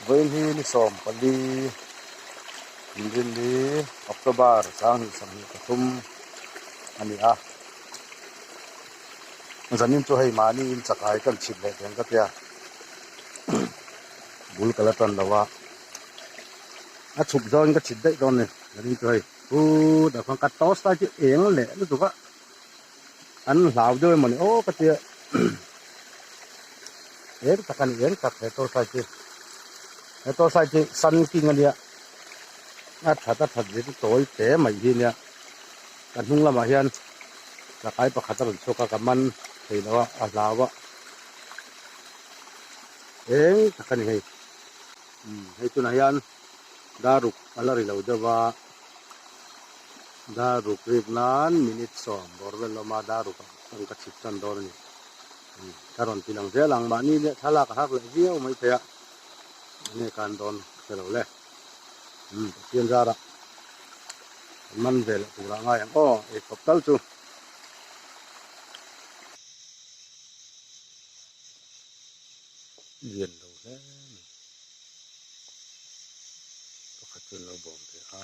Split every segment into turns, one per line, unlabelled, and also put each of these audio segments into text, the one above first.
Vawiin hi ni 14 inrinni October 2023 a ni a. Zanin chu hei mahni in chakai kan chhip leh teng ka tia bul ka la tan lo a. A chhuk zawngin ka chhip daih dawn a ni zanin chu hei. Putah khan ka toss lai chu eng leh lutuk a. An hlau deuh emawni aw ka tia eng tak a ni eng tak he toss lai chu he toss lai chu sun king a nia a that a that zir tawi te mai hi nia ka hnung lamah hian chakai pakhat a rawn chhuak a ka man thei lo a a hlau a eng tak a ni hei umm hei tunah hian daruk a la ri lo deuh a. Dar ruk rik nan minute sawm bawr vel awm a, dar ruk ah chuan ka chhip tan dawn a ni. Ka rawn ti lang zel ang, mahni leh thlalak a hak leh viau mai thei a, enge kan dawn hre lo le. Pathian zarah kan man ve leh turah ngai ang aw, eikhawp tal chu. Lian lo hle mai. Pakhat chu an lo bawm ve a.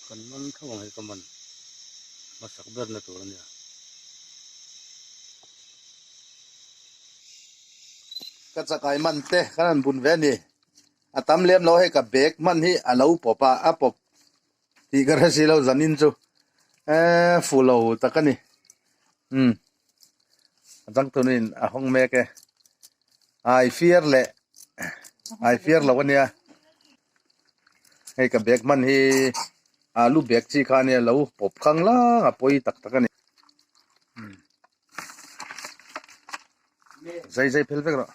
Kan man tho ang hei ka man hmasak ber na tur a nia.
Ka chakai man te kan han bun ve a ni. A tam lem lo hei ka bag hman hi a lo pawp a, a pawp tih ka hre si lo zanin chu eee fu lo tak a ni. Umm a changtunin a hawng mek e. Ai fiar leh ai fiar lo ania hei ka bag hman hi alu bag chi kha ania lo pawp khang lang a pawi tak tak ani zai zai phel vek rawh.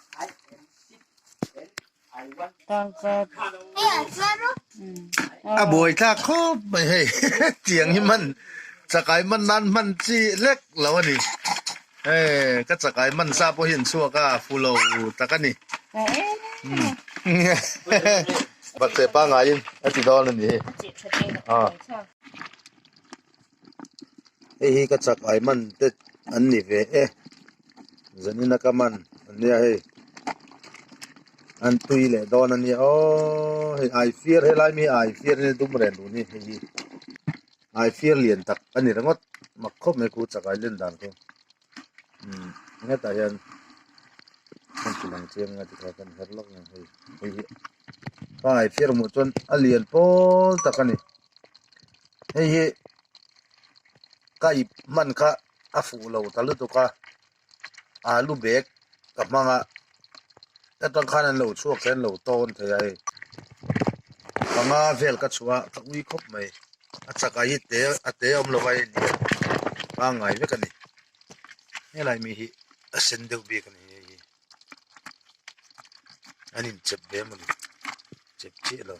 A buai thlak khawp mai hei tiang hi man chakai man nan hman chi lek lo a ni hei ka chakai man sa pawh hi an chhuak a fu lo tak a ni bakcheh pangaiin a ti dawn a ni hei hei hi ka chakai man te an ni ve e zanin a ka man an nia hei an tui leh dawn a nia aww hei ai fiar helai mi ai fiar nia dum ren run hi hei hi ai fiar lian tak a ni ringawt mak khawp mai khu chakai len dan khu umm hetah hian hmun ti lang chiang a tikha kan her lawk ang hei hei hi ka ai fiar hmuh chuan a lian pawl tak a ni. Hei hi ka ip hman kha a fuh lo ta lutuk a alu bag ka hmang a atang khan an lo chhuak hian lo tawn thei a hei panga vel ka chhuah a ka ui khawp mai a chakah hi te a te a awm lo va hei lian pangngai vek a ni helai mi hi a sen deuh bik a ni hei hi an inchep ve mawni chep chiah lo.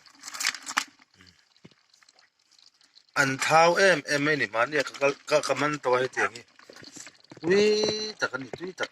An thau em em mai a ni mahni a ka kal ka ka man tawh a hetiang hi tui tak a ni tui tak.